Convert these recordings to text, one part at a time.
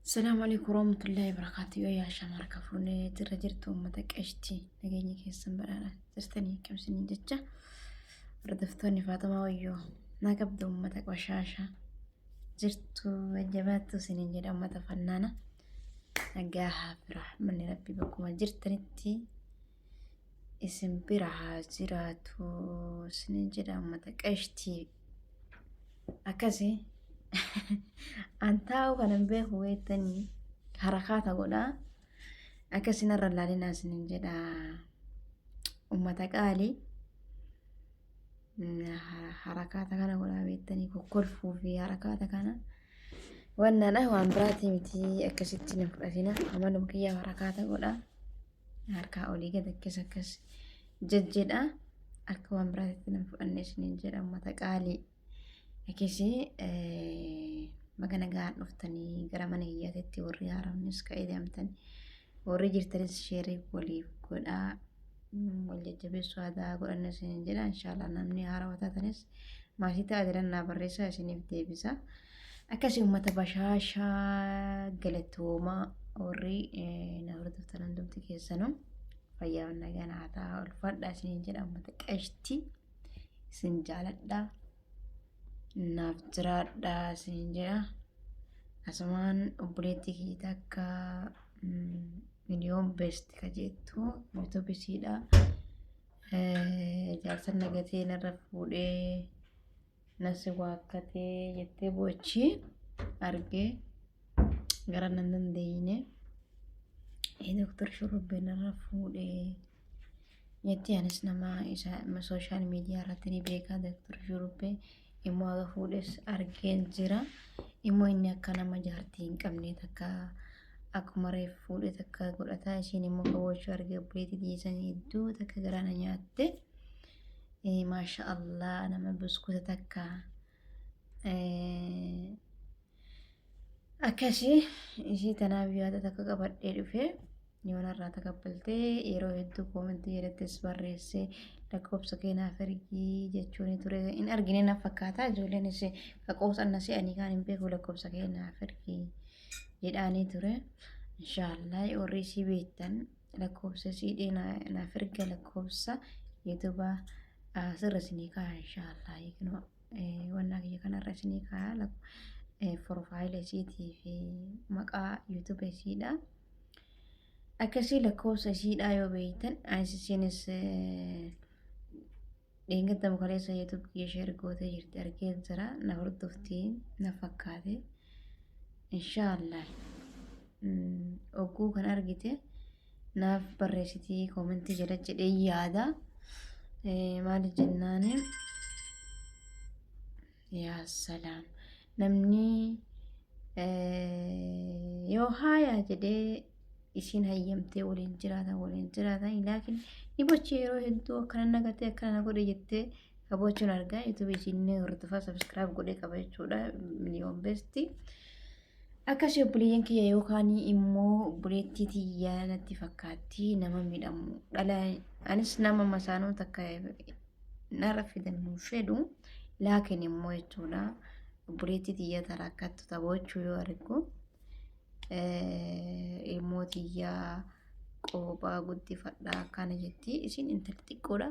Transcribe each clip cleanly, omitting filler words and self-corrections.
Salaamu alaikum warahmatullahi wabarakatuh. Yoo yaa shamara kafuunee jirra jirtu uummata qeshti nageenya keessan badhaadha jirtanii qabsiniin jecha hordoftoonni Faaxumaa Wayyoo naa qabdu uummata qoshaasha jirtu jabaattu isiniin jedha uummata fannaana nagaa haa fi rahmanni rabbi bakkuma jirtanitti isin bira haa jiraatu isiniin jedha uummata qeshtii akkasi an taa'u kanan beeku beektanii harakaata godhaa akkasi narra laalinaa isiniin jedha uummata qaalii harakaata kana godhaa beektanii kokkolfuu fi harakaata kana wannaadha waan biraatii miti akkasitti na fudhatina amaluma kiyyaa harakaata godhaa. Harkaa olii gad akkas akkas jajjedha. Akka waan biraatitti nan fudhanne isiniin jedha uummata qaalii. Akkasii baga nagaan dhuftanii gara mana kiyyaatitti warri haaromnis ka'ee deemtan warri jirtanis sheerii waliif godhaa wal jajjabeessuu aadaa godhanne isiniin jedha. Inshaallah namni haarawaa taatanis maatii ta'a jedhan naa barreessaa isiniif deebisa. Akkasii uummata bashaashaa galatoomaa warri na hordoftan hundumti keessanuu fayyaa nagaa naa ta'a ulfaadhaa isiniin jedha uummata qashti isin jaaladha naaf jiraadhaa isiniin jedha asumaan obboleettii kiyya takka miliyoon beest ka jettu yuutuub isiidha jaarsa nagatee narra fuudhee nasi waakkatee jettee boochi argee gara nan dandeenye doktor shurrubbee narra fuudhee jetti anis nama isa sooshaal miidiyaa irratti ni beekaa doktor shurrubbee immoo haga fuudhes argeen jira immoo inni akka nama jaartii hin qabne takka akkuma reef fuudhe takka godhataa ishiin immoo kaboochuu argee obboleettii dhiisan hedduu takka garaa na nyaatte. Maasha Allah nama buskuta takka akkasii isii tanaaf yaada takka qabadhee dhufe yoon irraa takabbaltee yeroo hedduu koomentii jedhattis barreessee lakkoofsa kee naaf ergii jechuun ture hin argine na fakkaata ijoolleenis qaqoosan na se'anii kaan hin beeku lakkoofsa kee naaf ergii jedhaanii ture inshaallah warri isii beektan lakkoofsa siidhee naaf erga lakkoofsa yuutuuba asirra isinii kaaya inshaallah hiiknoo wannaa kiyya kanarra isinii kaaya profaayila isiitii fi maqaa yuutuuba isiidha. Akkasii lakkoofsa isiidhaa yoo beektan isiinis dheengadda kaleessa yuutuub kiyya sheer gootee jirti argeen jira na hordoftii na fakkaate inshaallah ogguu kan argite naaf barreessitii koomentii jala jedhee yaada maali jennaani yaa salaam namni yoo haaya jedhee isiin hayyamtee waliin jiraatan waliin jiraatan laakiin ni bochi yeroo hedduu akkana nagatee akkana na godhe jettee kabochuun argaa yuutuubii isiin hordofaa sabiskiraayib godhee qaba jechuudha miliyoon beesti. Akkasii obboleeyyan kiyya yookaan immoo obboleettii tiyya natti fakkaatti nama miidhamu dhala anis nama masaanuu takka narra fidan hin fedhu laakiin immoo jechuudha obboleettii tiyya tara akkattu taphachuu yoo argu ilmoo tiyyaa qoophaa guddifadha akkana jetti isin intalli xiqqoodha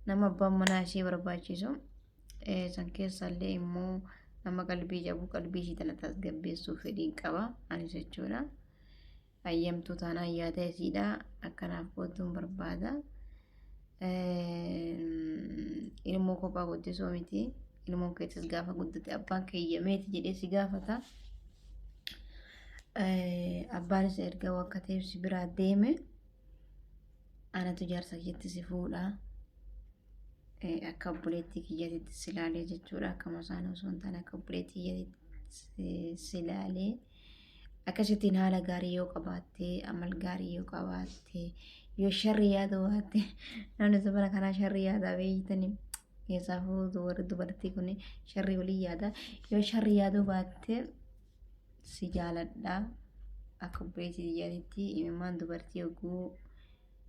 nama abbaan manaa ishee barbaachisu san keessallee immoo nama qalbii jabu qalbii ishii tana tasgabbeessuu fedhiin qaba anis jechuudha hayyamtuu taanaan yaada isiidha akkanaaf qoodduun barbaada ilmoo kophaa guddisuu miti ilmoon keetis gaafa guddate abbaan keeyyameeti jedhee si gaafata abbaanis erga wakka ta'eef si biraa deeme anatu jaarsa kiyyatti si fuudha akka obboleettii kiyyatitti si laalee jechuudha akka masaanuu osoo hin taane akka obboleettii kiyyatitti si laalee akkasittiin haala gaarii yoo qabaatte amal gaarii yoo qabaatte yoo sharri yaada baatte namni zamana kanaa sharri yaadaa beeytanii keessaafuu warri dubartii kun sharri walii yaada yoo sharri yaaduu baatte si jaaladha akka obboleettii kiyyaatitti imimmaan dubartii oguu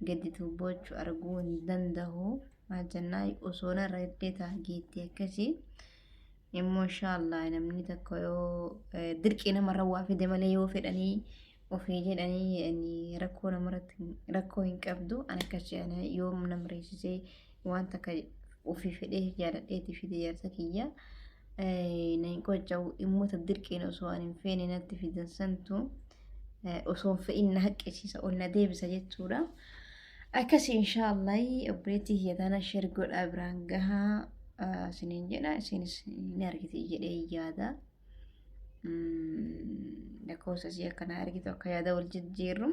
gadi boochu arguu hin danda'u maal jennaa osoo narra illee ta'a geetti akkasii. Immoo inshaallah namni tokko yoo dirqii namarra waa fide malee yoo fedhanii ofii jedhanii rakkoo namarratti rakkoo hin qabdu. An akkas jedhanii yoo nama reessisee waan takka ofii fedhee jaaladheetti fide jaarsa kiyya na hin qocca'u. Immoo ta dirqiin osoo ani hin feene natti fidan santu osoo hin fe'in na haqqisiisa, ol na deebisa jechuudha. Akkasii inshaallah obboleettii kiyya tana share godhaa biraan gahaa isiniin jedha, isinis ni argiti jedhee yaada. Lakkoofsa isii akkanaa argitu akka yaada wal jijjiirru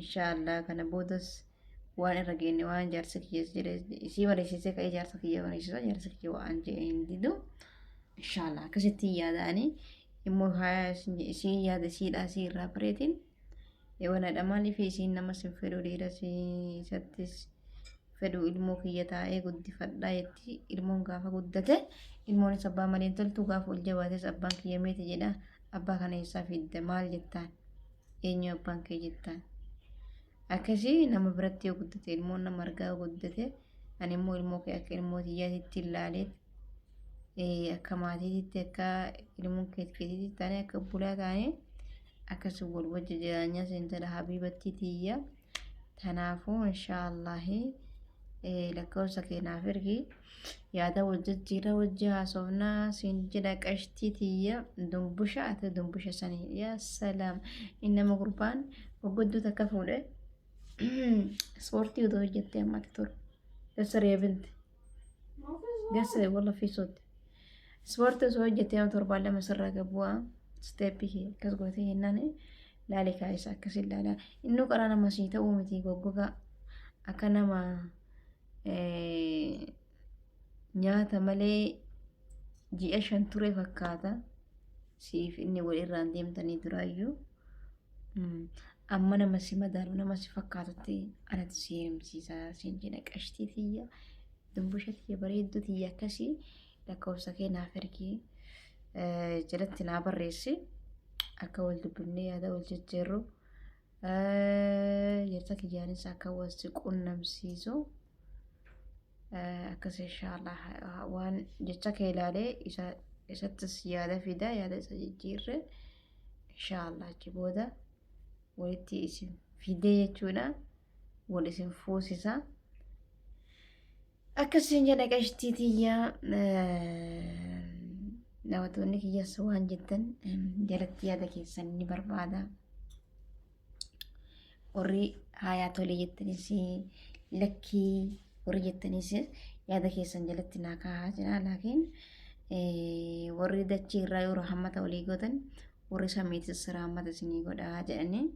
inshaallah kana boodas waan irra geenne waan jaarsa kiyyas jedhe isii mariisisee ka'ee jaarsa kiyya mariisisa, jaarsa kiyya waan jedhe hin didu inshaallah akkasitti yaadaanii immoo isii yaada isiidhaa isii irraa bareetiin Ewanadha maaliif isiin nama sin fedhu dhiira isattis fedhu ilmoo kiyya taa'ee guddifadhaa jetti. Ilmoon gaafa guddate ilmoonis abbaa malee hin toltu, gaafa ol jabaates abbaan kiyya meeti jedha. Abbaa kana eessaa fidda maal jettaan, eenyu abbaan kee jettaan? Akkasii nama biratti yoo guddate ilmoon nama argaa yoo guddate, ani immoo ilmoo kee akka ilmoo tiyyaatitti ilaaleet akka maatiititti akka ilmoon keetiitti taane akka obbolaa taane akkas wal wajji jiraanyaa seentadha habiibattii tiyya. Tanaafuu inshaallahi lakkoofsa kee naaf ergi, yaada wal jijjiirra, wajji haasofnaa siin jedha qashtii tiyya dumbusha. Ati dumbusha sanii yaa salaam, inni nama gurbaan gurgudduu takka fuudhe ispoortii odoo hojjettee ammatti tolu. Gassar yaa binti. Gassar walla fi sotti. Ispoortii osoo hojjettee amma torbaan lama sirraa gabu'aa isteeppii kee akkas gootee jennaan laali kaayisa akkas ilaalaa. Innuu qaraa nama sii ta'uu miti, goggogaa akka nama nyaata malee ji'a 5 ture fakkaata. Siif inni wal irraan deemtanii duraayyuu. Amma nama si madaalu, nama si fakkaatutti anatu si heerumsiisa siin jedha qashtii tiyya, dumbusha tiyya, bareedduu tiyya. Akkasii lakkoofsa kee naaf ergi, jalatti naa barreessi, akka wal dubbifnee yaada wal jijjiirru, jaarsa kiyyaanis akka wal si qunnamsiisu. Akkas inshaallah waan jecha kee ilaalee isa isattis yaada fida, yaada isa jijjiirre inshaallah achi booda walitti isin fidee jechuudha, wal isin fuusisa. Akkasiin jedha qashtii tiyya. Daawwattoonni kiyyas waan jettan jalatti yaada keessan ni barbaada. Warri haayaa tole jettanis, lakkii warri jettanis yaada keessan jalatti naa kaahaa jira. Laakiin warri dachii irraa yoo rahmata walii gootan warri samiitis rahmata isinii godhaa jedhanii.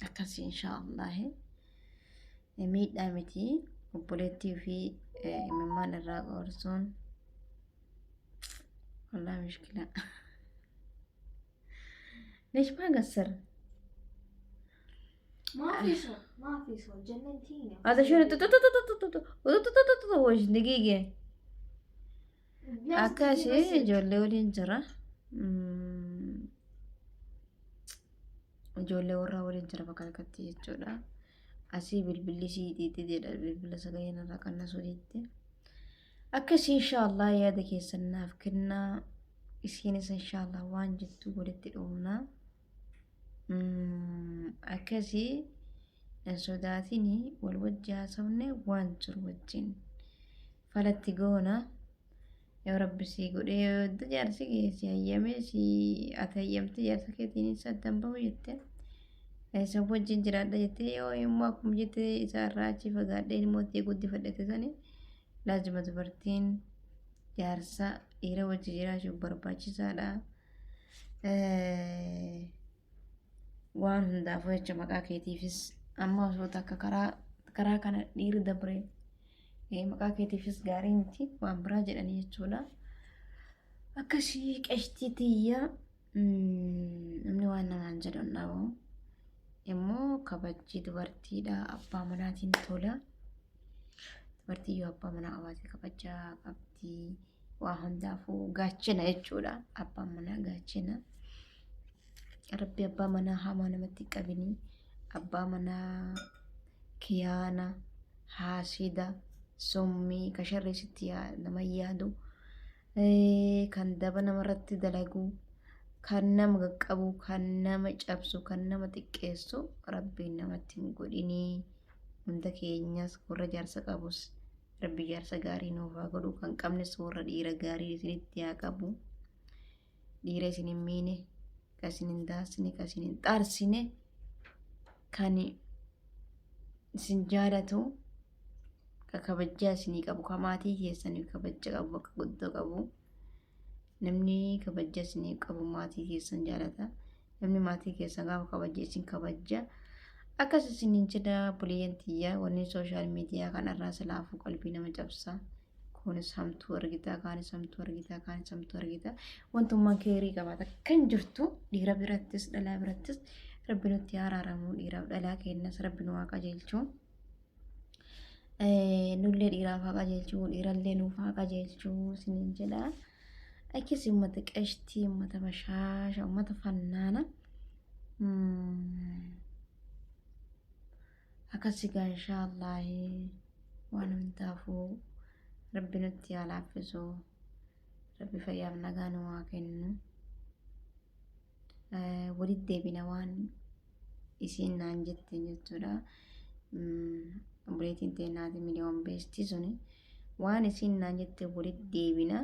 Akkasii inshaallahi miidhaa miti obboleettii fi imimmaan irraa qoorsuun wallaahi mushkila. ليش ما قصر؟ ما في صوت، ما في صوت، جننتيني. هذا شنو؟ وش دقيقة. Akkasii ijoollee waliin jira. Ijoollee warraa waliin jira bakka takkatti jechuudha. Asii bilbilli sii xiixii jedha, bilbila sagaleen irraa qannasuu jetti. Akkasii inshaallah yaada keessan naaf kennaa. Isiinis inshaallah waan jettu walitti dhufna. Akkasii hin sodaatini, wal wajji haasofne waan jiru wajjin falatti goona. Yoo rabbi sii godhee, yoo jaarsi kee si hayyamee, si ati hayyamte jaarsa keetiinis addan bahu jette, isa wajjin jiraadha jette, yoo immoo akkuma jette isa irraa achi fagaadhee ilmoo itti guddifadhete sani, laazima dubartiin jaarsa dhiira wajji jiraachuuf barbaachisaadha. Waan hundaafuu jecha maqaa keetiifis amma osoo takka karaa kana dhiirri dabre maqaa keetiifis gaarii miti, waan biraa jedhanii jechuudha. Akkasii qashtii tiyya, namni waan namaan jedhu hin dhabu. Immoo kabajji dubartiidha abbaa manaatiin tola. Dubartii yoo abbaa manaa qabaate kabajaa qabdi. Waa hundaafuu gaachana jechuudha. Abbaan manaa gaachana. Rabbi abbaa manaa hamaa namatti hin qabini. Abbaa manaa kiyaana, haasida, summii, ka sharrii sitti nama yaadu. Kan daba namarratti dalagu, kan nama qaqqabu, kan nama cabsu, kan nama xiqqeessu Rabbiin namatti hin godhinii. Hunda keenyas warra jaarsa qabus Rabbi jaarsa gaarii nuuf haa godhu, kan qabnes warra dhiira gaarii isinitti haa qabu. Dhiira isin hin miine, kan isin hin daasne, kan isin hin xaarsine, kan isin jaalatu, ka kabajaa isinii qabu, ka maatii keessaniif kabaja qabu, bakka guddoo qabu. Namni kabaja isinii qabu maatii keessan jaalata. Namni maatii keessan gaafa kabaja isin kabaja. Akkas isiniin jedha buliyyeen tiyya, wanni social media kanarraa silaafuu qalbii nama cabsa. Kunis hamtuu argita, kaanis hamtuu argita, kaanis hamtuu argita. Wantummaan keerii qabaata kan jirtu dhiira birattis dhalaa birattis Rabbi nutti araaramu, dhiiraaf dhalaa kennas Rabbi nu haa qajeelchu. Nullee dhiiraaf haa qajeelchu, dhiirallee nuuf haa qajeelchu isiniin jedha. Akkasii uummata qashtii, uummata bashaasha, uummata fannaana. Akkasii gaa inshaallahi waan hundaafuu Rabbi nutti haa laaffisu. Rabbi fayyaaf nagaa nu haa kennu. Walitti deebina waan isiin naan jette jechuudha. Obboleettiin teennaati miliyoon beestii suni waan isiin naan jette walitti deebina,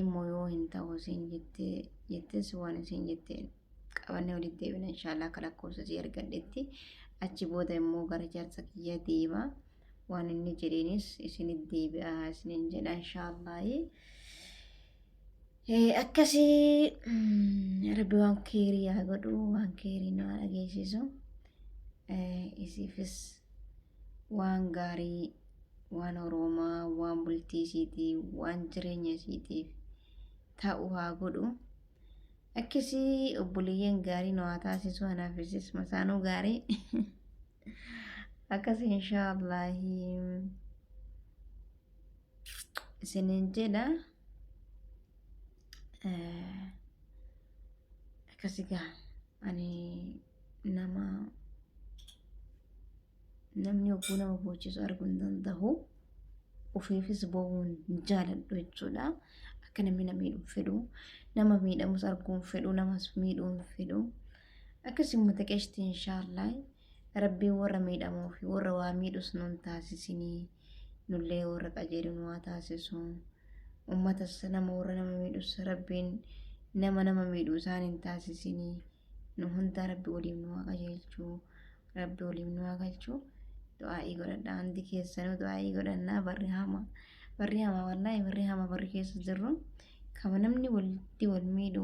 immoo yoo hin ta'u isiin jette jettes waan isiin jette qabannee walitti deebina inshaallah, akka lakkoofsa isii argadhetti. Achi booda immoo gara jaarsa kiyya deema, waan inni jedheenis isinit deebi'a isinin jedha inshaallahi. Akkasii Rabbi waan keerii haa godhu, waan keerii nu haa dhageessisu. Isiifis waan gaarii, waan horoomaa, waan bultii isiitiif, waan jireenya isiitiif ta'u haa godhu. Akkasii obboleeyyan gaarii nu haa taasisu, anaafis masaanuu gaarii. Akkasii inshaallahi isinin jedha. Akkasii gaa ani nama namni hogguu nama boochisu arguu hin danda'u. Ofiifis boo'uu hin jaaladhu jechuudha. Akka namni na miidhu hin fedhu. Nama miidhamus arguu hin fedhu. Namas miidhuu hin fedhu. Akkasii uummata qeeshtii inshaallah Rabbiin warra miidhamuu fi warra waa miidhus nun taasisinii. Nullee warra qajeelu nu haa taasisu. Uummatas nama warra nama miidhus Rabbiin nama nama miidhu isaan hin taasisinii. Nu hundaa Rabbi waliif nu haa qajeelchu. Rabbi waliif nu haa galchu. Du'aa'ii godhadhaa, hundi keessanuu du'aa'ii godhannaa. Barri hama, barri hama, wallaahi barri hama, barri keessa jirru kama namni walitti wal miidhu,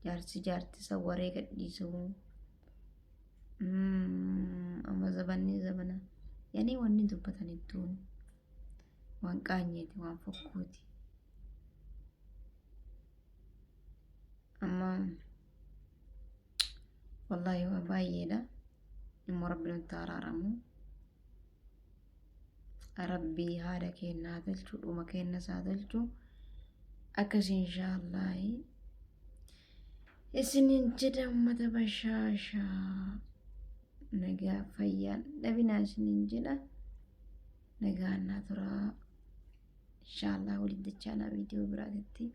jaarsi jaarti isa waree gadhiisu. Amma zabanni zabana yani wanni dubbatan hedduun waan qaanyeeti, waan fokkuuti. Amma wallaahi waa baay'eedha. Immoo Rabbi nutti araaramu. Rabbii haadha keenya haa tolchu, dhuma keenyas haa tolchu. Akkasii inshaallahi isinin jedha uummata bashaashaa, nagaa fayyaan dhabinaa isinin jedha. Nagaan naa turaa, inshaallah walitti dachaanaa viidiyoo biraatitti.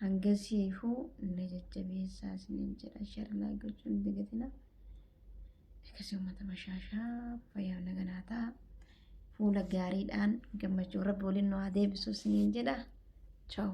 Hangasiifuu na jajjabeessaa isinin jedha, share, like gochuun hin dagatina. Akkasii uummata bashaashaa, fayyaa naganaa ta'a. Fuula gaariidhaan gammachuu Rabbi waliin nu haa deebisu isiniin jedha. Ciao.